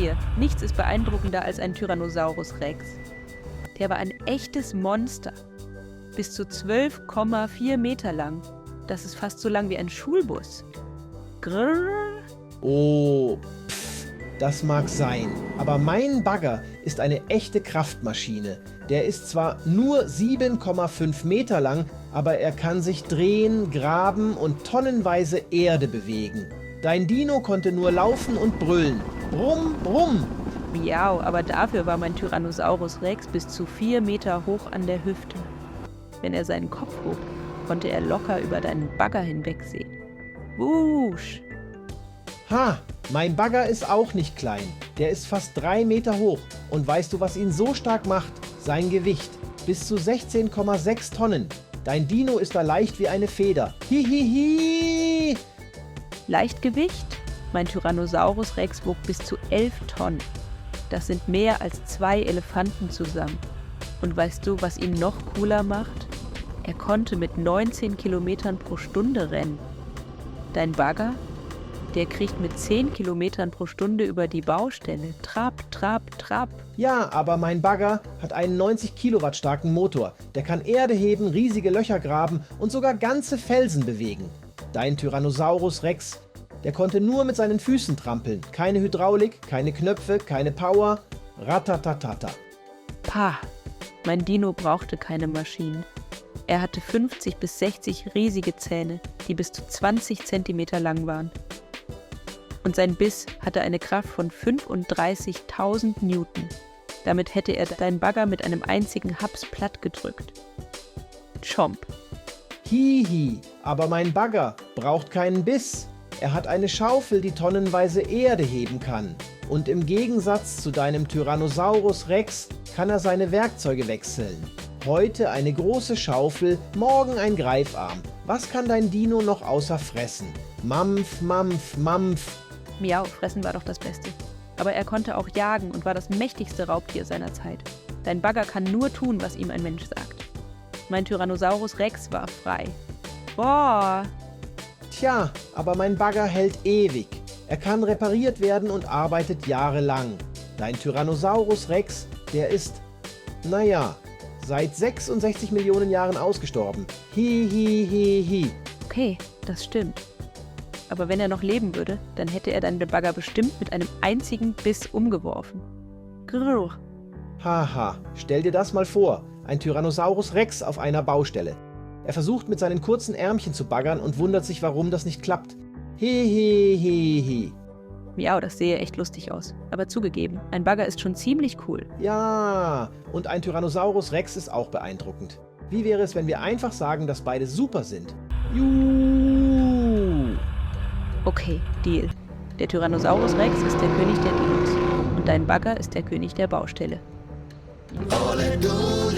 dir, nichts ist beeindruckender als ein Tyrannosaurus Rex. Der war ein echtes Monster. Bis zu 12,4 Meter lang. Das ist fast so lang wie ein Schulbus. Grrr. Oh, das mag sein. Aber mein Bagger ist eine echte Kraftmaschine. Der ist zwar nur 7,5 Meter lang, aber er kann sich drehen, graben und tonnenweise Erde bewegen. Dein Dino konnte nur laufen und brüllen. Brumm, brumm. Miau, aber dafür war mein Tyrannosaurus Rex bis zu 4 Meter hoch an der Hüfte. Wenn er seinen Kopf hob, konnte er locker über deinen Bagger hinwegsehen. Wusch! Ha, mein Bagger ist auch nicht klein. Der ist fast 3 Meter hoch. Und weißt du, was ihn so stark macht? Sein Gewicht. Bis zu 16,6 Tonnen. Dein Dino ist da leicht wie eine Feder. Hihihi! Leichtgewicht? Mein Tyrannosaurus Rex wog bis zu 11 Tonnen. Das sind mehr als 2 Elefanten zusammen. Und weißt du, was ihn noch cooler macht? Er konnte mit 19 Kilometern pro Stunde rennen. Dein Bagger? Der kriegt mit 10 Kilometern pro Stunde über die Baustelle. Trab, trab, trab. Ja, aber mein Bagger hat einen 90 Kilowatt starken Motor. Der kann Erde heben, riesige Löcher graben und sogar ganze Felsen bewegen. Dein Tyrannosaurus Rex, der konnte nur mit seinen Füßen trampeln. Keine Hydraulik, keine Knöpfe, keine Power. Ratatatata. Pah, mein Dino brauchte keine Maschinen. Er hatte 50 bis 60 riesige Zähne, die bis zu 20 Zentimeter lang waren. Und sein Biss hatte eine Kraft von 35.000 Newton. Damit hätte er deinen Bagger mit einem einzigen Haps plattgedrückt. Chomp. Hihi, aber mein Bagger braucht keinen Biss. Er hat eine Schaufel, die tonnenweise Erde heben kann. Und im Gegensatz zu deinem Tyrannosaurus Rex kann er seine Werkzeuge wechseln. Heute eine große Schaufel, morgen ein Greifarm. Was kann dein Dino noch außer fressen? Mampf, Mampf, Mampf. Miau, fressen war doch das Beste. Aber er konnte auch jagen und war das mächtigste Raubtier seiner Zeit. Dein Bagger kann nur tun, was ihm ein Mensch sagt. Mein Tyrannosaurus Rex war frei. Boah! Tja, aber mein Bagger hält ewig. Er kann repariert werden und arbeitet jahrelang. Dein Tyrannosaurus Rex, der ist, naja, seit 66 Millionen Jahren ausgestorben. Hi, hi, hi, hi. Okay, das stimmt. Aber wenn er noch leben würde, dann hätte er deinen Bagger bestimmt mit einem einzigen Biss umgeworfen. Grrr. Haha, stell dir das mal vor. Ein Tyrannosaurus Rex auf einer Baustelle. Er versucht mit seinen kurzen Ärmchen zu baggern und wundert sich, warum das nicht klappt. Hi, hi, hi, hi. Miau, das sehe echt lustig aus. Aber zugegeben, ein Bagger ist schon ziemlich cool. Ja, und ein Tyrannosaurus Rex ist auch beeindruckend. Wie wäre es, wenn wir einfach sagen, dass beide super sind? Juhu! Okay, Deal. Der Tyrannosaurus Rex ist der König der Dinos. Und dein Bagger ist der König der Baustelle. All I do